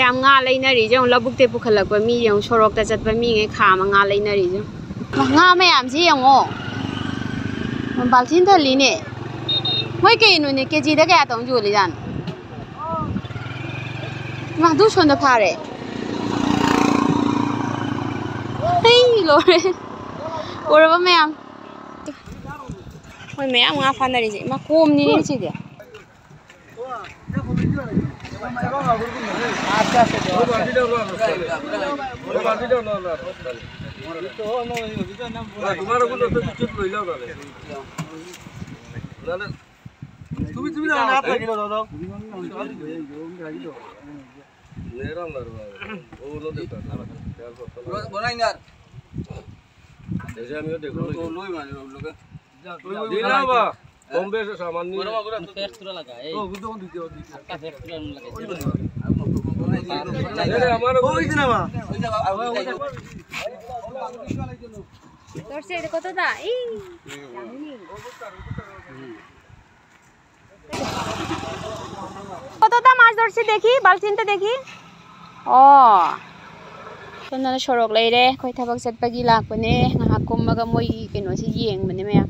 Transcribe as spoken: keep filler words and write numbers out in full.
ꯌꯥꯝ ꯉꯥ ꯂꯩꯅꯔꯤꯁꯦ ꯌꯦꯡꯉꯣ, ꯂꯧꯕꯨꯛꯇꯩ ꯄꯨꯈꯠꯂꯛꯄ ꯃꯤ ꯌꯦꯡꯉꯣ, ꯁꯣꯔꯣꯛꯇ ꯆꯠꯄ ꯃꯤꯉꯩ ꯈꯥꯝꯃ ꯉꯥ ꯂꯩꯅꯔꯤꯁꯦ ꯌꯦꯡꯉꯣ꯫ ꯉꯥ ꯃꯌꯥꯝꯁꯤ ꯌꯦꯡꯉꯣ, ꯕꯥꯜꯇꯤꯟ ꯊꯜꯂꯤꯅꯦ꯫ ꯃꯣꯏ ꯀꯩꯅꯣꯅꯦ, ꯀꯦꯖꯤꯗ ꯀꯌꯥ ꯇꯧꯅ ꯌꯣꯜꯂꯤꯖꯥꯠꯅꯣ? ꯏꯃꯥ, ꯑꯗꯨ ꯁꯣꯝꯗ ꯐꯥꯔꯦ꯫ ꯑꯩ ꯂꯣꯏꯔꯦ꯫ ꯎꯔꯕ ꯃꯌꯥꯝ? ꯃꯣꯏ ꯃꯌꯥꯝ ꯉꯥ ꯐꯥꯅꯔꯤꯁꯦ꯫ ꯏꯃꯥ, ꯀꯣꯝꯅꯤꯅꯦ ꯁꯤꯗꯤ꯫ তুমি তুমি না হাত লাগিলো দাদা। এই যে আমিও দেখবো। লই মানে লোকে। দিলা বা? কম বেশ সামান্য। ফেস পুরা লাগা, এই। ও, বুঝতে কোন দিতে হবে? আটটা ফেস পুরা লাগা। এই যে আমার ওই দিন আমার। ধরছে, এটা কত দা? এই, জানি। কতটা মাছ ধরছে দেখি, বালতিনটা দেখি। ꯑꯣ꯫ ꯁꯣꯝꯗꯅ ꯁꯣꯔꯣꯛ ꯂꯩꯔꯦ꯫ ꯑꯩꯈꯣꯏ ꯊꯕꯛ ꯆꯠꯄꯒꯤ ꯂꯥꯛꯄꯅꯦ꯫ ꯉꯥꯏꯍꯥꯛ ꯀꯨꯝꯃꯒ ꯃꯣꯏꯒꯤ ꯀꯩꯅꯣꯁꯤ ꯌꯦꯡꯕꯅꯦ ꯃꯌꯥꯝ꯫